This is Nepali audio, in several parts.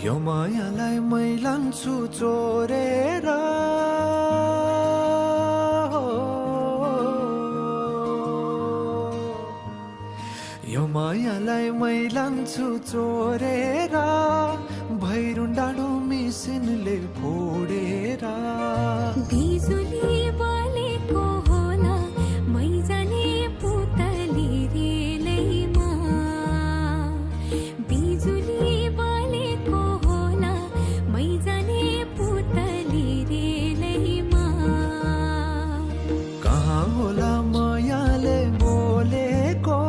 यो मायालाई मै लान्छु चोरेर यो मायालाई मै लान्छु चोरेर भैरुन डाँडो मिसिनले फोडेर बिजुली बलेको होला मै जाने पुतली रेलैमा बिजुली बलेको होला मै जाने पुतली रेलैमा कहाँ होला मायाले बोलेको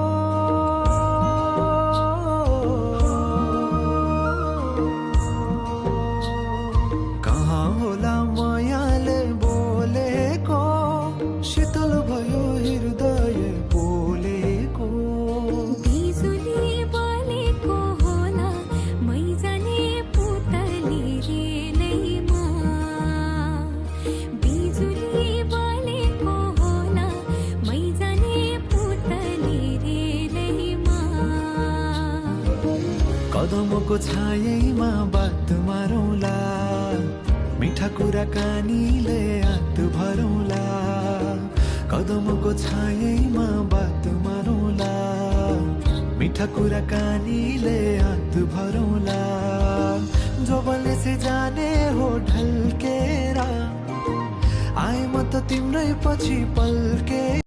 कहाँ होला मायाले बोलेको शीतल भयो हृदय बोलेको बिजुली बलेको होला मै जाने पुतली रेलैमा बिजुली बलेको होला मै जाने पुतली रेलैमा कदमको छायैमा बात मारौँला मिठा कुराकानीले हात भरौँला कदमको छायैमा बात मारौँला मिठा कुराकानीले हात भरौँला जो बलले से जाने हो ढल्केर आए म त तिम्रै पछि पल्के